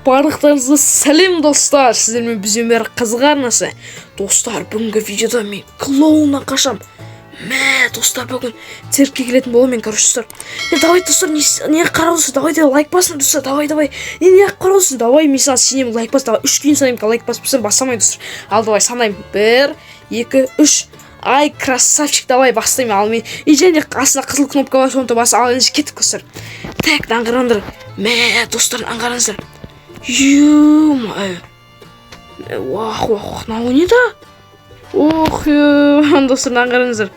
Барлықтарыңызға сәлем, достар! Сіздермен бізбен бәрі Қызық арнасы. Достар, бүгінгі видеода мен клоуннан қашам. Мә, достар, бүгін циркке келетін боламын мен, короче, достар. Е, давай, достар, не қарап отырсыз? Давайте лайк басыңдар, достар, давай, давай. Не қарап отырсыз? Давай, мен саған сенемін, лайк бас, давай. Үшке дейін санаймын, лайк баспасаң, баса алмаймын, достар. Ал, давай, санаймын. Бір, екі, үш. Ай, красавчик, давай, бастаймын, ал мен. И және астында қызыл кнопка бар, соны да бас, ал енді кеттік, достар. Так, мынаны қараңдар. Мә, достар, мынаны қараңыздар. Ё-моё. Уах, уах, уах, мынау не да? Ох, ё, достар, мынаны қараңыздар.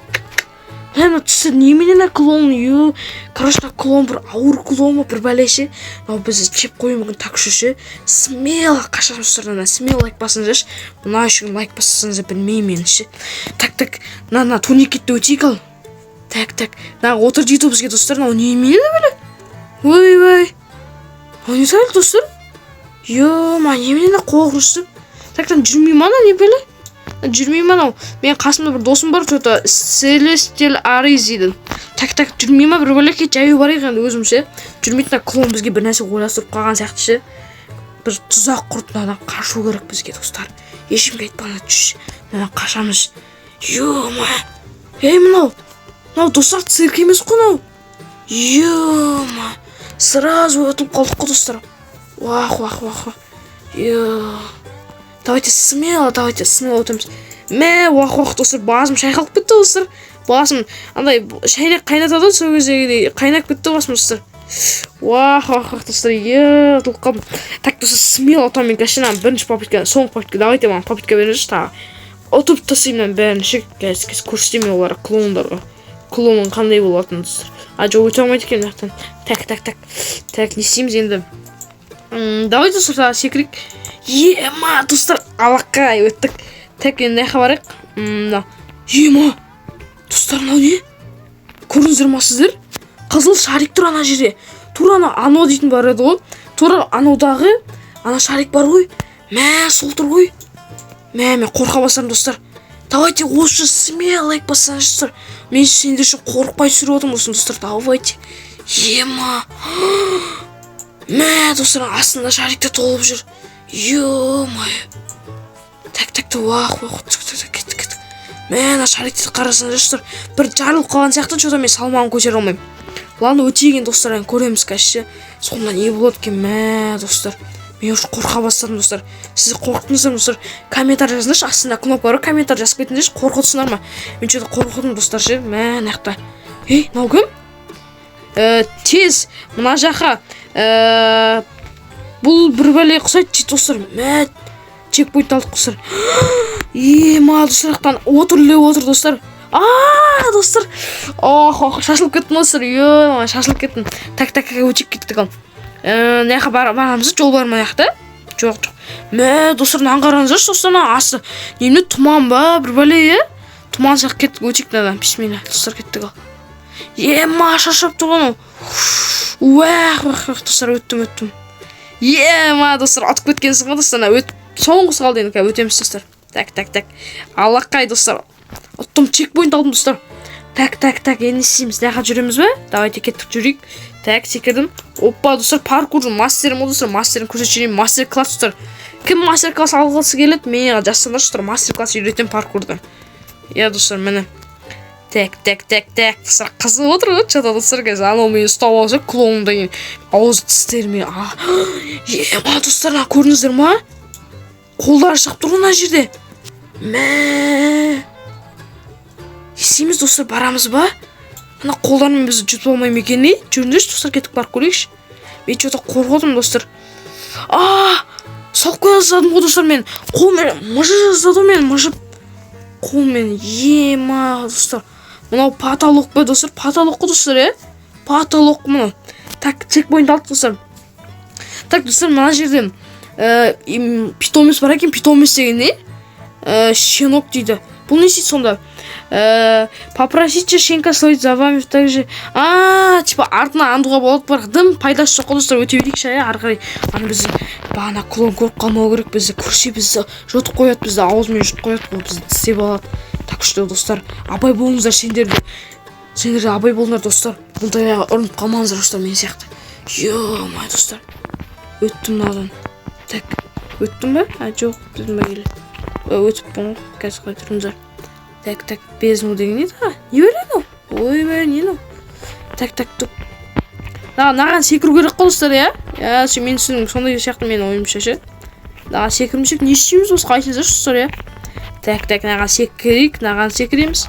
Мә, мына түсі немене, мына клоун, ё. Короче, мына клоун бір ауыр клоун ба, бір бәле ше. Мынау бізді жеп қоюы мүмкін, так что ше. Смело қашамыз, достар, мына смело лайк басыңыздаршы. Мына үшін лайк бассаңыздар, білмеймін мен ше. Так, так, мына турникетті өтейік ал. Так, так, мына отыр дейді бізге, достар, мынау немене бәле? Ойбай. Мынау не сәл, достар? Ё-ма, немене қорқынышты. Так, там жүрмей ма, ана не бәле? Жүрмей ма анау? Менің қасымда бір досым бар, что-то Селестел Ариз дейді. Так, так, жүрмей ма бір бәле? Жаяу барайық енді өзім ше. Жүрмейтін мына клоун бізге бір нәрсе ойластырып қалған сияқты ше. Бір тұзақ құрып, мынадан қашу керек бізге, достар. Ешкімге айтпаңдар, түш. Мынадан қашамыз. Ё-ма. Ей, мынау. Мынау, достар, цирк емес қой мынау. Ё-ма. Сразу ұтылып қалдық қой, достар. Уах, уах, уах, уах. Ё. Давайте смело, давайте смело өтеміз. Мә, уах, уах, достар, басым шайқалып кетті, достар. Басым андай шайнақ қайнатады ғой, сол кездегідей қайнап кетті басым, достар. Уах, уах, уах, достар, е, ұтылып қалдым. Так, достар, смело ұтамын мен қазір мына бірінші попытка, соңғы попытка. Давайте маған попытка беріңізші тағы. Ұтып тастаймын мынаның бәрін ше. Қазір, қазір көрсетемін мен оларға, клоундарға. Клоунның қандай болатынын, достар. А, жоқ, өте алмайды екен мына жақтан. Так, так, так. Так, не істейміз енді? Давайте, достар, тағы секірейік. Ема, достар, алақай, өттік. Так, енді мына жаққа барайық. Мына ема, достар, мынау не, көрдіңіздер ма сіздер? Қызыл шарик тұр ана жерде, тура ана ано дейтін бар еді ғой, тура анаудағы ана шарик бар ғой, мә, сол тұр ғой. Мә, мен қорқа бастадым, достар. Давайте осы смело лайк бассаңызшы, достар. Мен сендер үшін қорықпай түсіріп отырмын осыны, достар. Давайте. Ема, мә, достар, астында шариктер толып жүр. Ё-моё. Так, так, так, уах, уах, так, так, так, кеттік, кеттік. Мә, ана шариктерді қарасаңдаршы, достар, бір жарылып қалған сияқты. Че-то мен салмағын көтере алмаймын. Ладно, өтейік енді, достар, енді көреміз қазір ше, соңында не болады екен. Мә, достар, мен уже қорқа бастадым, достар. Сіз қорықтыңыздар ма, достар? Комментарий жазыңдаршы, астында кнопка бар ғой, комментарий жазып кетіңдерші. Қорқытсыңдар ма? Мен че-то қорқыдым, достар, ше. Мә, мына жақта, ей, мынау кім? Тез мына жаққа. Бұл бір бәле ұқсайды дейді, достар. Мә, чекпоинт алдық, достар. Ема, достар, жақтан отыр, іліп отыр, достар. А, достар, ох, ох, шашылып кеттім, достар, е, шашылып кеттім. Так, так, өтіп кеттік. Ал мына жаққа барамыз. Жол бар ма мына жақта? Жоқ, жоқ. Мә, достар, мынаны қараңыздаршы, достар, мына асты немене, тұман ба, бір бәле, иә, тұман сияқты. Кеттік, өтейік мынадан. Бисмилля, достар, кеттік. Ал, ема, шаршап тұр ғой анау. Уах, уах, уах, достар, өттім, өттім. Ема, достар, атып кеткенсің ғой, достар. Ана өт, соңғысы қалды енді, қазір өтеміз, достар. Так, так, так, аллақай, достар, ұттым, чекпоинт алдым, достар. Так, так, так, енді не істейміз? Мына жаққа жүреміз бе? Давайте, кеттік, жүрейік. Так, секірдім. Опа, достар, паркурдың мастерімін ғой, достар, мастерін көрсетіп жіберейін. Мастер класс, достар. Кім мастер класс алғысы келеді, мені жазсаңдаршы, достар, мастер класс үйретемін паркурдан. Иә, достар, міне. Так, так, так, так, достар, қызып отыр ғой че-то, достар. Қазір анау мені ұстап алса, клоун деген, ауыз тістерімен. Ема, достар, мына көрдіңіздер ма? Қолдары шығып тұр ғой мына жерде. Мә, не істейміз, достар? Барамыз ба? Ана қолдарымен бізді жұтып алмай ма екен? Не, жүріңдерші, достар, кетіп барып көрейікші. Мен че-то қорқып отырмын, достар. А, салып қоя жаздадым ғой, достар. Мен қолмен мыжып жаздады ғой, мен мыжып қолмен. Ема, достар, мынау потолок па, достар? Потолок қой, достар, иә, потолок мынау. Так, чекпоинт алдық, достар. Так, достар, мына жерден питомец бар екен. Питомец деген не? Щенок дейді. Бұл не істейді сонда? Попросите щенка следить за вами также. А, типа артына аңдуға болады, бірақ дым пайдасы жоқ қой, достар. Өте берейікші, иә, ары қарай. Ана бізді бағана клоун көріп қалмау керек. Бізді көрсе, бізді жұтып қояды, бізді аузымен жұтып қояды ғой, бізді тістеп алады. Так что, достар, абай болыңыздар. Сендер де, сендер де абай болыңдар, достар. Бұндайға ұрынып қалмаңыздар, достар, мен сияқты. Ё-моё, достар, өттім мынадан. Так, өттім ба? А, жоқ, өтпедім ба или? Өтіппін ғой. Қазір, қой тұрыңыздар. Так, так, бездну деген не тағы? Не бар мынау? Ойбай, не мынау? Так, так, так, мынаған секіру керек қой, достар, иә. Иә, мен түсінігім сондай сияқты, менің ойымша ше. Мынаған секірмесек, не істейміз осы, айтыңыздаршы, достар, иә. Так, так, мынаған секірейік, мынаған секіреміз.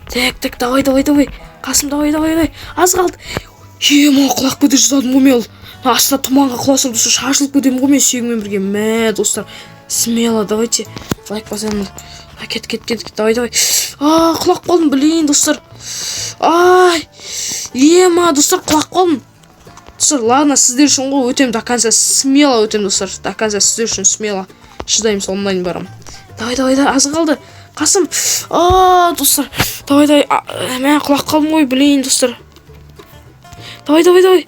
Так, так, давай, давай, давай, Қасым, давай, давай, давай, аз қалды. Ема, құлап кете жаздадым ғой мен. Мына астына тұманға құласам, достар, шашылып кетемін ғой мен сүйегіммен бірге. Мә, достар, смело давайте лайк басамын. А, кет, кет, кет, давай, давай. А, құлап қалдым, блин, достар. Ай, ема, достар, құлап қалдым, достар. Ладно, сіздер үшін ғой, өтемін до конца, смело өтемін, достар, до конца сіздер үшін смело шыдаймын, соңына дейін барамын. Давай, давай, давай, аз қалды, Қасым. А, достар, давай, давай. А, мә, құлап қалдым ғой, блин, достар. Давай, давай, давай,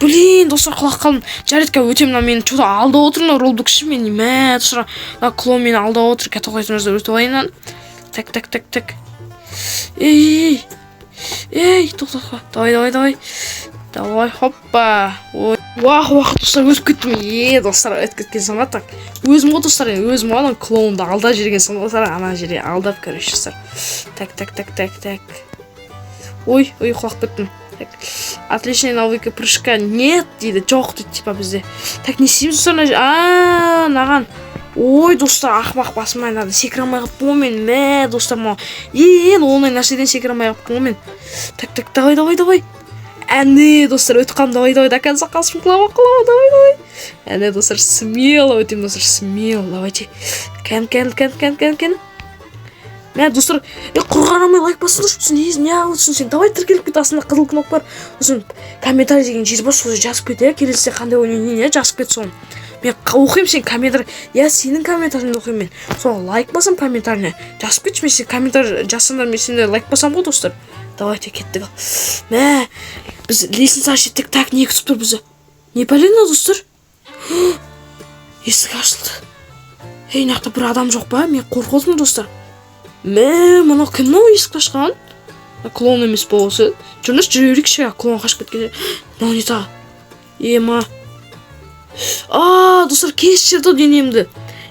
блин, достар, құлап қалдым. Жарайды, қазір өтемін. Мына мені че то алдап отыр мына Роблокс ше мені. Мә, достар, мына клоун мені алдап отыр. Қазір, тоқтай тұрыңыздар, өтіп алайын мынаны. Так, так, так, так, ей, ей, ей, тоқта, давай, давай, давай, давай, хоппа. Ой, уах, уах, достар, өтіп кеттім. Е, достар, өтіп кеткен соң ба? Так, өзім ғой, достар, енді өзім ғой. Ана клоунды алдап жіберген соң, достар, ана жерге алдап, короче, достар. Так, так, так, так, так, ой, ой, құлап кеттім. Так, отличный навыки прыжка нет дейді, жоқ дейді типа бізде. Так, не істейміз, достар, мына а, мынаған? Ой, достар, ақымақ басым, мынада секіре алмай қалыппын ғой мен. Мә, достар, мынау ең оңай нәрседен секіре алмай қалыппын ғой мен. Так, так, давай, давай, давай. Әне, достар, өтіп қалдым. Давай, давай, до конца, Қасым, құлама, құлама, давай, давай. Әне, достар, смело өтемін, достар, смело, давайте. Кән, кән, кән, кән, кән, кән. Мә, достар, е, құр қарамай лайк бассаңдаршы. Не, не қылып сен? Давай, тіркеліп кет, астында қызыл кнопка бар. Сосын комментарий деген жер бар, сол жерге жазып кет, иә. Келесіде қандай ойын ойнайын, иә, жазып кет соны. Мен оқимын сен комментарий, иә, сенің комментарийіңді оқимын мен. Соған лайк басамын, комментарийіне жазып кетші. Мен сен комментарий жазсаңдар, мен сендерге лайк басамын ғой, достар. Давайте, кеттік. Ал, мә, біз лестницаға жеттік. Так, не күтіп тұр бізді? Не пәле мынау, достар? Есік ашылды. Ей, мына жақта бір адам жоқ па? Мен қорқып отырмын, достар. Мә, мынау кім, мынау есікті ашқан? Клоун емес па осы? Жүріңізші, жүре берейікші. Клоун қашып кеткен. Мынау не тағы? Ема, а, достар, кешірді денемді.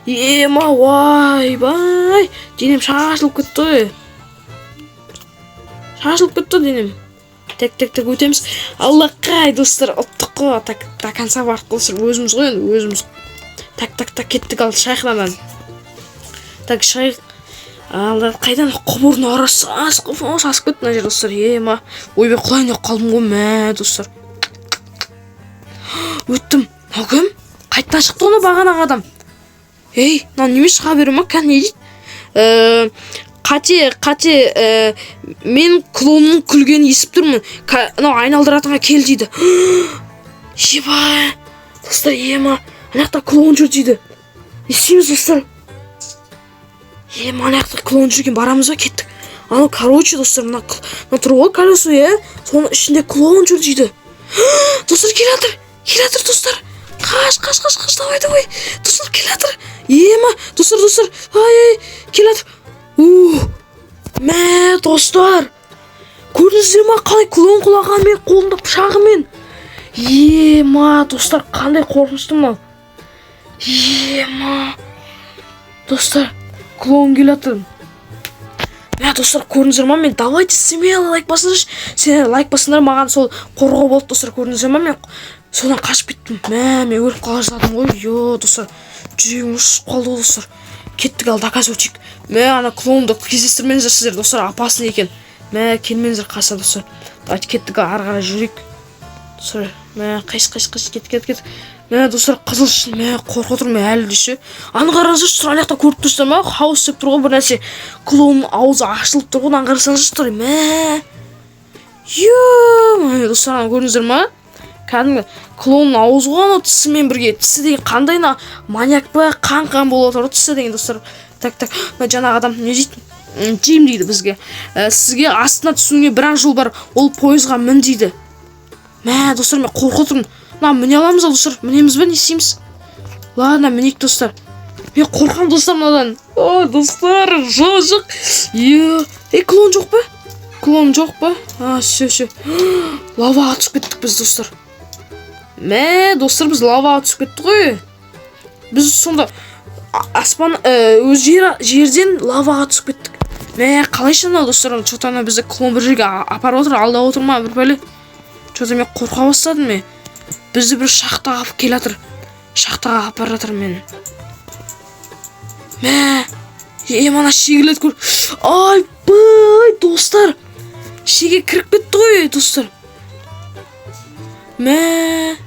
Ема, ойбай, денем шашылып кетті ғой, шашылып кетті денем. Так, так, так, өтеміз. Аллақай, достар, ұттық қой. Так, до конца бардық, достар, өзіміз ғой енді, өзіміз. Так, так, так, кеттік. Ал, шығайық мынадан. Так, шығайық. Ал, қайдан? Құбырдың арасы сасып кетті мына жер, достар. Ема, ойбай, құлайын деп қалдым ғой. Мә, достар, өттім. Мынау кім? Қайтадан шықты ғой бағанағы адам. Ей, мынау неме, шыға бере ма? Кәне, не дейді? Қате, қате, мен клоунның күлгенін естіп тұрмын. Мынау айналдыратынға кел дейді. Еба, достар, ема, ана жақта клоун жүр дейді. Не істейміз, достар? Ема, ана жақта клоун жүр екен, барамыз ба? Кеттік. Анау, короче, достар, мына тұр ғой колесо, иә, соның ішінде клоун жүр дейді. Достар, келе жатыр, келе жатыр, достар. Қаш, қаш, қаш, қаш, давай, давай, достар, келе жатыр. Ема, достар, достар, ай, ай, келе жатыр. У, мә, достар, көрдіңіздер ма, қалай клоун құлаған мен қолымда пышағымен? Ема, достар, қандай қорқынышты мынау. Ема, достар, клоун келе жатыр. Мә, достар, көрдіңіздер ма? Мен, давайте, смело лайк басыңдаршы. Сендер лайк бассаңдар, маған сол қорғау болды. Достар, көрдіңіздер ма, мен содан қашып кеттім. Мә, мен өліп қала жаздадым ғой. Йо, достар, жүрегім ұшып қалды ғой, достар. Кеттік, ал, доказывать етейік. Мә, ана клоунды кездестірмеңіздер сіздер, достар, опасный екен. Мә, келмеңіздер қасына, достар. Давайте, кеттік, ал, ары қарай жүрейік, достар. Мә, қаш, қаш, қаш, кет, кет, кет. Мә, достар, қызыл шын. Мә, қорқып отырмын мен әлі де ше. Аны қараңыздаршы, достар, ана жақта көріп тұрсыздар ма? Хаус деп тұр ғой бір нәрсе. Клоунның аузы ашылып тұр ғой, мынаны қарасаңыздаршы, достар. Мә, е, достар, аны көрдіңіздер ма? Кәдімгі клоунның аузы ғой анау, тісімен бірге. Тісі деген қандай, мына маньяк па? Қан қан болып отыр ғой тісі деген, достар. Так, так, мына жаңағы адам не дейді? Джим дейді бізге. Сізге астына түсуге бір ақ жол бар, ол пойызға мін дейді. Мә, достар, мен қорқып отырмын. Мына міне аламыз ба, достар? Мінеміз ба, не істейміз? Ладно, мінейік, достар. Мен қорқамын, достар, мынадан. О, достар, жоқ, жоқ. Е, ей, клоун жоқ па? Клоун жоқ па? А, все, все, лаваға түсіп кеттік біз, достар. Мә, достар, біз лаваға түсіп кеттік қой. Біз сонда аспан, өз жер, жерден лаваға түсіп кеттік. Мә, қалайша мынау, достар? Че-то ана бізді клоун бір жерге апарып отыр, алдап отыр ма, бір бәле. Че-то мен қорқа бастадым. Мен, бізді бір шахтаға алып келе жатыр, шахтаға апарып жатыр мені. Мә, е, мана шегелерді көр. Айбай, достар, шеге кіріп кетті ғой, достар. Мә,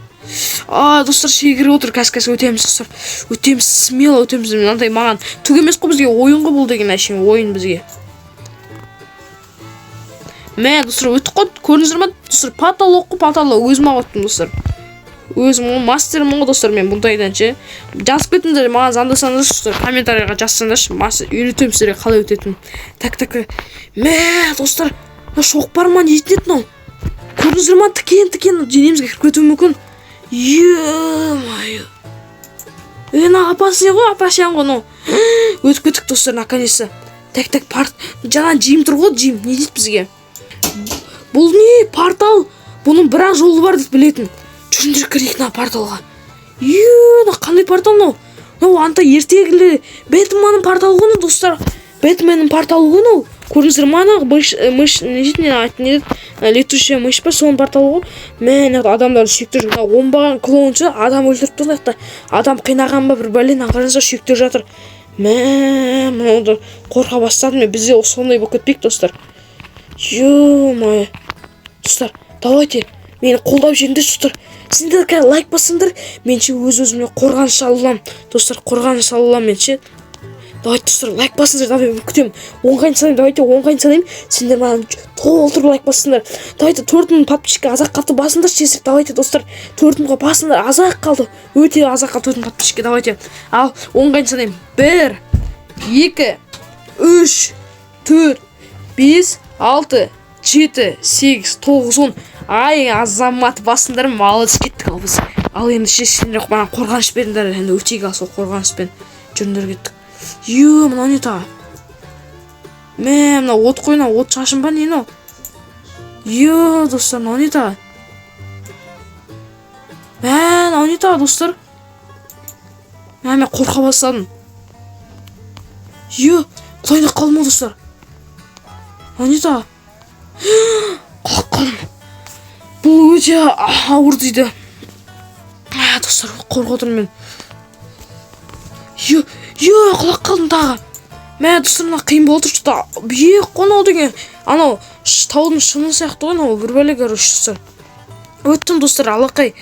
а, достар, шеге кіріп отыр. Қазір, қазір өтеміз, достар, өтеміз, смело өтеміз. Мынандай маған түк емес қой, бізге ойын ғой бұл деген, әшейін ойын бізге. Мә, достар, өттік қой, көрдіңіздер ма, достар? Потолок қой, потолок. Өзім ақ өттім, достар, өзім ғой, мастермін ғой, достар, мен бұндайдан ше. Жазып кетіңдер маған, звондасаңдаршы, достар, комментарийға жазсаңдаршы, мастер үйретемін сіздерге қалай өтетінін. Так, так, так. Мә, достар, мына шоқпар ма, не дейтін еді мынау? Көрдіңіздер ма, тікен, тікен денемізге кіріп кетуі мүмкін. Е-мое, е, мына опасный ғой, опасен ғой мынау. Өтіп кеттік, достар, наконец-то. Так, так, парт жаңа Джим тұр ғой. Джим не дейді бізге? Бұл не портал? Бұның бір ақ жолы бар дейді білетін. Жүріңдер, кірейік мына порталға. Е, мына қандай портал мынау? Мынау анда ертегілі Бэтменнің порталы ғой мынау, достар, Бэтменнің порталы ғой мынау. Көрдіңіздер ма, ана мышь, мышь не дейтін, не аты не еді? Летучая мышь па, соның порталы ғой. Мә, мына жақта адамдар сүйектер жүр. Мына оңбаған клоун ше, адам өлтіріп тұр мына жақта, адам қинаған ба, бір бәле. Мына қараңыздар, сүйектер жатыр. Мә, мынауды қорқа бастадым мен. Бізде сондай болып кетпейік, достар. Ё-моё, достар, давайте мені қолдап жіберіңдерші, достар. Сендер қазір лайк бассаңдар, мен ше өз өзіме қорғаныш ала аламын, достар, қорғаныш ала аламын мен ше. Давайте, достар, лайк басыңдар. Давай, мен күтемін. 10-ға дейін санаймын, давайте, 10-ға дейін санаймын. Сендер маған толтырып лайк бассыңдар. Давайте, 4000 подписчикке аз ақ қалды, басыңдаршы тезірек. Давайте, достар, 4000-ға басыңдар, аз ақ қалды, өте аз ақ қалды 4000 подписчикке. Давайте, ал, 10-ға дейін санаймын: бір, екі, үш, төрт, бес, алты, жеті, сегіз, тоғыз, 10. Ай, азамат, басыңдар, молодец. Кеттік. Ал біз, ал енді ше, сендер маған қорғаныш беріңдер енді, өтейік. Ал сол қорғаныспен жүріңдер, кеттік. Е, мынау не тағы? Мә, мынау от қой, мынау от шашын ба, не мынау? Е, достар, мынау не тағы? Мә, мынау не тағы, достар? Мә, мен қорқа бастадым. Е, құлайын деп қалдым ғой, достар. Мынау не тағы? Құлап қалдым. Бұл өте ауыр дейді. А, достар, қорқып отырмын мен. Е, е, құлап қалдым тағы. Мә, достар, мына қиын болып отыр что-то. Биік қой мынау деген, анау таудың шыңы сияқты ғой мынау, бір бәле. Короче, достар, өттім, достар, алақай.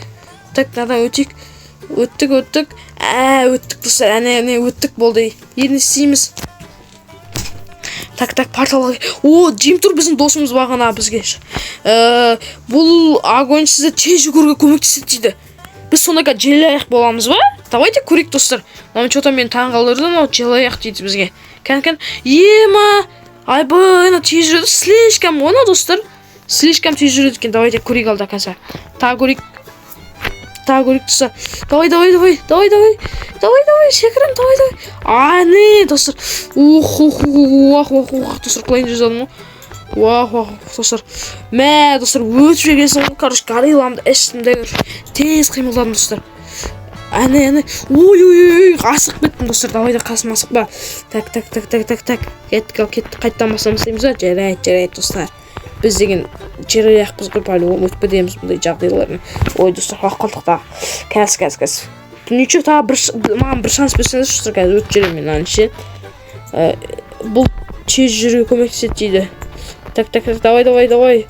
Так, мынадан өтейік. Өттік, өттік, ә, өттік, достар, әне, әне, өттік, болды. Енді не істейміз? Так, так, порталға. О, Джим тұр, біздің досымыз бағана бізге. Бұл огонь сізді тез жүгіруге көмектеседі дейді. Біз сонда қазір желаяқ боламыз ба? Давайте көрейік, достар. Мынау че-то мені таңғалдырды. Мынау желаяқ дейді бізге. Кән, кән, ема, айбай, мынау тез жүреді слишком ғой мынау, достар, слишком тез жүреді екен. Давайте көрейік ал, до конца тағы көрейік, тағы көрейік, достар. Давай, давай, давай, давай, давай, давай, давай, секірем, давай, давай. Әне, достар, ух, ух, ух, ух, ух, ух, достар, құлайын деп жаздадым ғой. Уах, уах, достар, мә, достар, өтіп жібергенсің ғой. Короче, горилламды іштім де, короче, тез қимылдадым, достар. Әне, әне, ой, ой, ой, асығып кеттім, достар. Давай да, қасым, асықпа. Так, так, так, так, так, так, кеттік. Ал кеттік, қайтадан бастан бастаймыз ба? Жарайды, жарайды, достар, біз деген жераяқпыз ғой, по-любому өтіп кетеміз бұндай жағдайлардан. Ой, достар, құлап қалдық та. Қазір, қазір, қазір. Ничего, тағы бір маған бір шанс берсеңіздерші, достар, қазір өтіп жіберемін мен мынаны ше. Бұл тез жүруге көмектеседі дейді. Так, так, так, давай, давай, давай,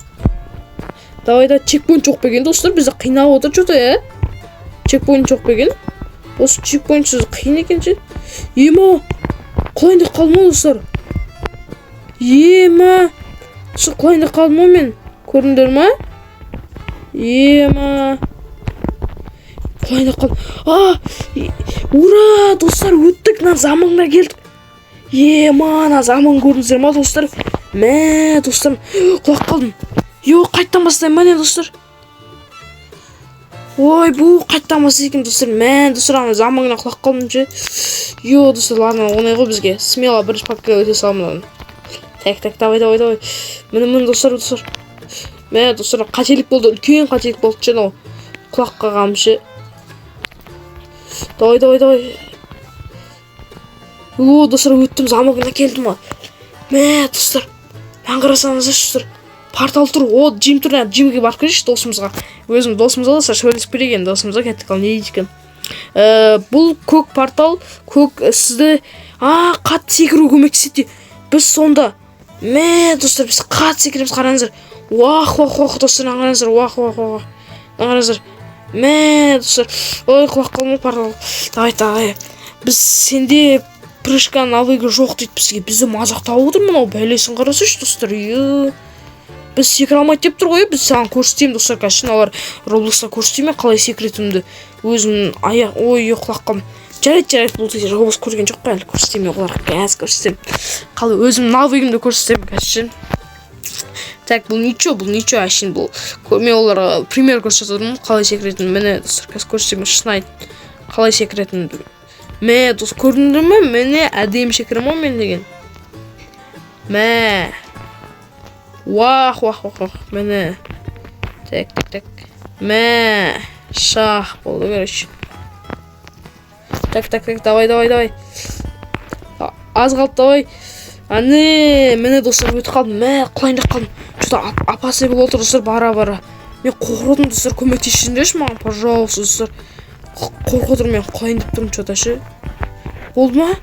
давай да. Чекпоинт жоқ па екен, достар? Бізді қинап отыр че-то, иә. Чекпоинт жоқ па екен? Осы чекпоинтсіз қиын екен ше. Ема, құлайын деп қалдым ғой, достар. Ема, достар, құлайын деп қалдым ғой мен, көрдіңдер ма? Ема, құлайын деп қалдым. А, ура, достар, өттік, мына заманға келдік. Ема, ана заман, көрдіңіздер ма, достар? Мә, достар, құлап қалдым. Йо, қайтадан бастаймын ба, не, достар? Ой, бұл қайтадан бастайды екен, достар. Мә, достар, ана заманына құлап қалдым ше. Йо, достар, ладно, оңай ғой бізге, смело бірінші попытка өте саламын мынаны. Так, так, давай, давай, давай, міне, міне, достар, достар. Мә, достар, қателік болды, үлкен қателік болды ше мынау, құлап қалғаным ше. Давай, давай, давай. О, достар, өттім, замогына келдім ғой. Мә, достар, маған қарасаңыздаршы, достар. Портал тұр, о, Джим тұр, Джимге барып келейікші досымызға. Өзім досымызға, достар, сөйлесіп келейік енді досымызға, кеттік, ал не дейді екен. Бұл көк портал, көк сізді, қатты секіру көмектеседі. Біз сонда, мә, достар, біз қатты секіреміз, қараңыздар. Уах, уах, уах, достар, мына қараңыздар, уах, уах, уах, мына қараңыздар. Мә, достар, ой, құлап қалдым портал. Давай, давай. Біз сенде прыжка навыгі жоқ дейді бізге. Бізді мазақтап отыр мынау, бәлесін қарасайшы, достар. Е, біз секіре алмайды деп тұр ғой, біз саған көрсетемін, достар, қазір мыналар Роблокста көрсетемін мен қалай секіретінімді. Өзім аяқ, ой, құлап қалдым. Жарайды, жарайды, бұл кезде Роблокс көрген жоқ қой әлі, көрсетемін мен оларға, қазір көрсетемін. Қалай өзім навыгімді көрсетемін қазір. Так, бұл ничего, бұл ничего, әшейін бұл. Мен оларға пример көрсетіп отырмын, қалай секіретінін. Міне, достар, қазір көрсетемін, шын айт, қалай секіретінімді. Мә, дос, көрдіңдер ме? Міне, әдемі секіремін ғой мен деген. Мә. Уах, уах, уах, уах. Міне. Так, так, так. Мә. Шах болды, короче. Так, так, так, давай, давай, давай. Аз қалды, давай. Әне, міне, достар, өтіп қалдым. Мә, құлайын деп қалдым. Что-то опасный болып отыр, достар, бара бара. Мен қорқып отырмын, достар, көмектесіңдерші маған, пожалуйста, достар. Қорқып отырмын, мен құлайын деп тұрмын, что-то ше. Болды ма?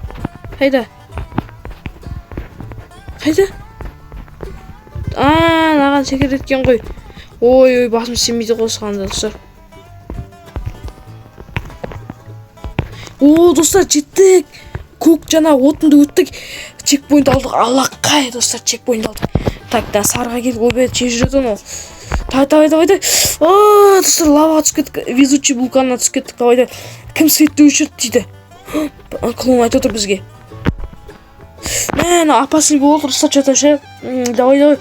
Қайда? Қайда? А, мынаған секіреді екен ғой. Ой, ой, басым істемейді ғой осығанда, достар. О, достар, жеттік. Көк жаңа отынды өттік. Чекпоинт алдық. Аллақай, достар, чекпоинт алдық. Так, да, сарыға келдік. Ойбай, тез жүреді анау. Давай, давай, давай, давай. А, достар, лаваға түсіп кеттік. Везучий вулканына түсіп кеттік. Давай, давай. Кім светті өшірді дейді. Клоун айтып отыр бізге. Мә, мына опасный болып отыр, достар, что-то ше. Давай, давай.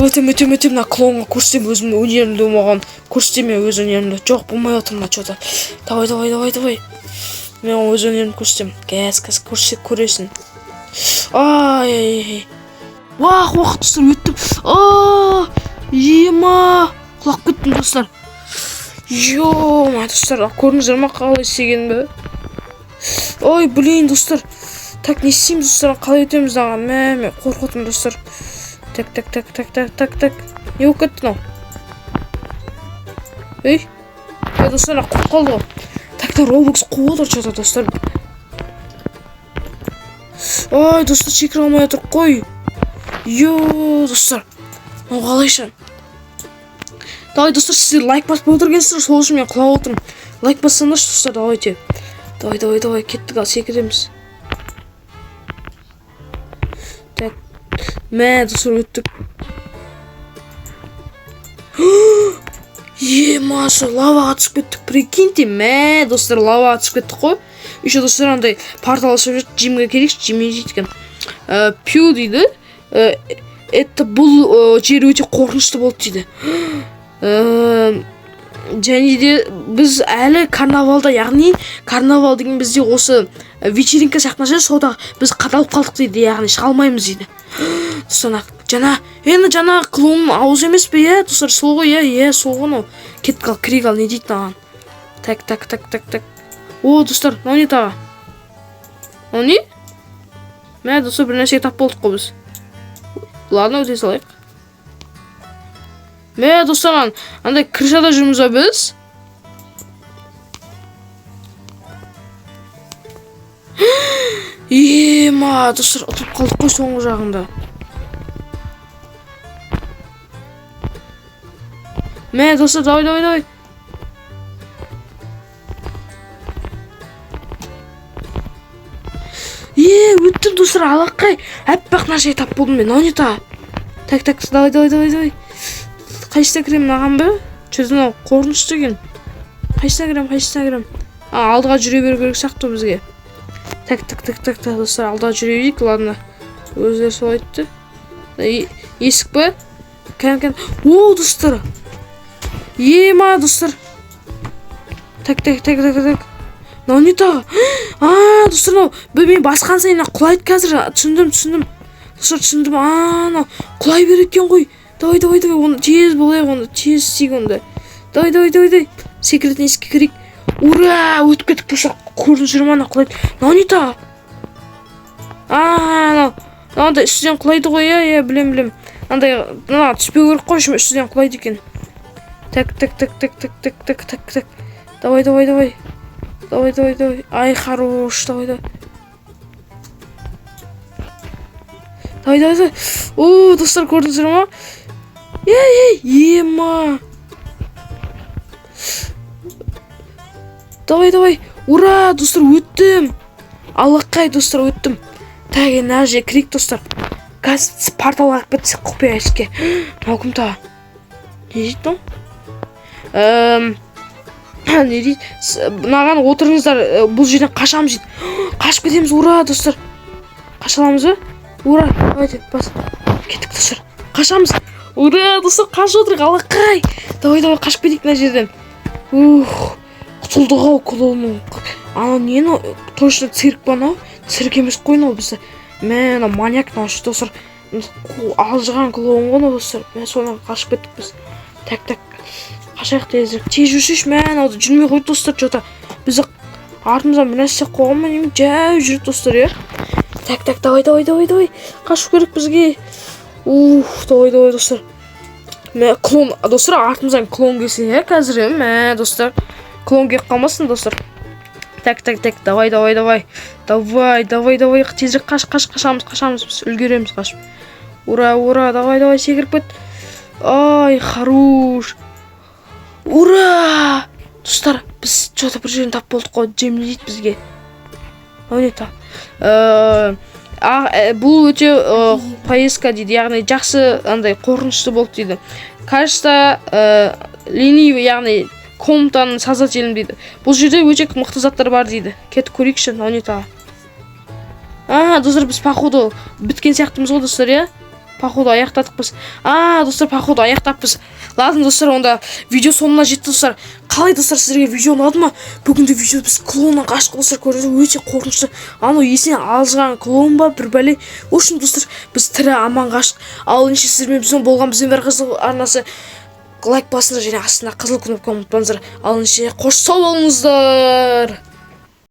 Өтем, өтем, өтем, мына клоунға көрсетемін өзімнің өнерімді, оған көрсетемін мен өз өнерімді. Жоқ, болмай отыр мына что-то. Давай, давай, давай, давай. Мен оған өз өнерімді көрсетемін. Қазір, қазір көрсе, көресің. Ай, ай, ай. Уах, уах, достар, өттім. А, ема, құлап кеттім, достар. Ё, достар, көрдіңіздер ма қалай істегенімді? Ой, блин, достар. Так, не істейміз, достар, қалай өтеміз мынаған? Мә, мен қорқып отырмын, достар. Так, так, так, так, так, так, так. Не болып кетті мынау? Ей, ей, достар, мына құлап қалды ғой. Так, так, Роблокс қуып отыр что-то, достар. Ой, достар, секіре алмай отыр қой. Йо, достар. Мынау қалайша? Давай, достар, сіздер лайк баспай отыр екенсіздер, сол үшін мен құлап отырмын. Лайк бассаңдаршы, достар, давайте. Давай, давай, давай, кеттік, ал секіреміз. Так. Мә, достар, өттік. Ема, сол лаваға түсіп кеттік, прикиньте, мә, достар, лаваға түсіп кеттік қой. Еще, достар, андай портал ашып жүрді, Джимге келейікші, Джим не дейді екен. Пью дейді. Это бұл жер өте қорқынышты болды дейді. Және де біз әлі карнавалда, яғни карнавал деген бізде осы вечеринка сияқты нәрсе, сонда біз қадалып қалдық дейді, яғни шыға алмаймыз дейді. Достар, жаңа енді жаңа клоунның аузы емес пе, иә, достар, сол ғой, иә, иә, сол ғой анау. Кеттік, ал кірейік, ал не дейді маған. Так, так, так, так, так. О, достар, мынау не тағы? Мынау не? Мә, достар, бір нәрсеге тап болдық қой біз. Ладно, өте салайық. Мә, достар, андай крышада жүрміз ба біз? Ема, достар, ұтылып қалдық қой соңғы жағында. Мә, достар, давай, давай, давай. Е, өттім, достар, алақай. Аппақ нәрсеге тап болдым мен. Мынау не тағы? Так, так, давай, давай, давай, давай. Қайсысына кіремін, мынаған ба? Что-то мынау қорқынышты екен. Қайсысына кіремін, қайсысына кіремін? А, алдыға жүре беру керек сияқты бізге. Так, так, так, так, так, достар, алдыға жүре берейік, ладно. Өздері солай айтты. Есік па? Кән, кән. О, достар. Ема, достар. Так, так, так, так, так. Мынау не тағы? А, достар, мынау мен басқан сайын мына құлайды қазір. Түсіндім, түсіндім. Достар, түсіндім. А, мынау құлай береді екен ғой. Давай, давай, давай, оны тез болайық, оны тез істейік онда. Давай, давай, давай, давай. Секретный есікке кірейік. Ура, өтіп кеттік, достар. Көрдіңіздер ма, ана құлайды. Мынау не тағы? А, анау мынандай үстіден құлайды ғой, иә, иә, білем, білем. Андай мына түспеу керек қой, үстіден құлайды екен. Так, так, так, так, так, так, так, так, так. Давай, давай, давай. Давай, давай, давай. Ай, хорош, давай, давай. Давай, давай, давай. О, достар, көрдіңіздер ма? Ей, ей, ема. Давай, давай. Ура, достар, өттім. Аллақай, достар, өттім. Так, енді мына жерге кірейік, достар. Қазір порталға кіріп кетсек, құпия есікке. Мынау кім тағы? Не дейді мынау? Не дейді? Мынаған отырыңыздар, бұл жерден қашамыз дейді. Қашып кетеміз, ура, достар. Қаша аламыз ба? Ура, давайте, бас. Кеттік, достар. Қашамыз. Ура, достар, қашып отырық, аллақай. Давай, давай, қашып кетейік мына жерден. Ух, құтылдық ау клоунның. Анау не мынау? Точно цирк па анау? Цирк емес қой мынау бізді. Мә, мынау маньяк мынау ше, достар. Алжыған клоун ғой мынау, достар. Мә, содан қашып кеттік біз. Так, так. Қашайық тезірек. Тез жүрсейші, мә, анау жүрмей қойды, достар, че-то. Бізді артымыздан бір нәрсе қойған ба, неме, жай жүреді, достар, иә. Так, так, давай, давай, давай, давай. Қашу керек бізге. Ух, давай, давай, достар. Мә, клоун, достар, артымыздан клоун келсе, иә, қазір, иә, мә, достар. Клоун келіп қалмасын, достар. Так, так, так, давай, давай, давай. Давай, давай, давай, тезірек қаш, қаш, қашамыз, қашамыз, біз үлгереміз қашып. Ура, ура, давай, давай, секіріп кет. Ай, хорош. Ура! Достар, біз че-то бір жерін тап болдық қой, джем не дейді бізге? Мынау не тағы? Бұл өте поездка дейді, яғни жақсы, андай қорқынышты болды дейді. Кажется, ленивый, яғни комнатаның создателім дейді. Бұл жерде өте мықты заттар бар дейді. Кетіп көрейікші, мынау не тағы? А, достар, біз походу біткен сияқтымыз ғой, достар, иә? Походу аяқтадық біз. А, достар, походу аяқтаппыз. Ладно, достар, онда видео соңына жетті, достар. Қалай, достар, сіздерге видео ұнады ма? Бүгінгі видео біз клоуннан қаштық, достар, көрдіңіз, өте қорқынышты. Анау есінен алжыған клоун ба, бір бәле. В общем, достар, біз тірі аман қаштық. Ал ендеше сіздермен біздің болған бізбен бір қызыл арнасы, лайк басыңыздар және астына қызыл кнопканы ұмытпаңыздар. Ал ендеше қош, сау болыңыздар.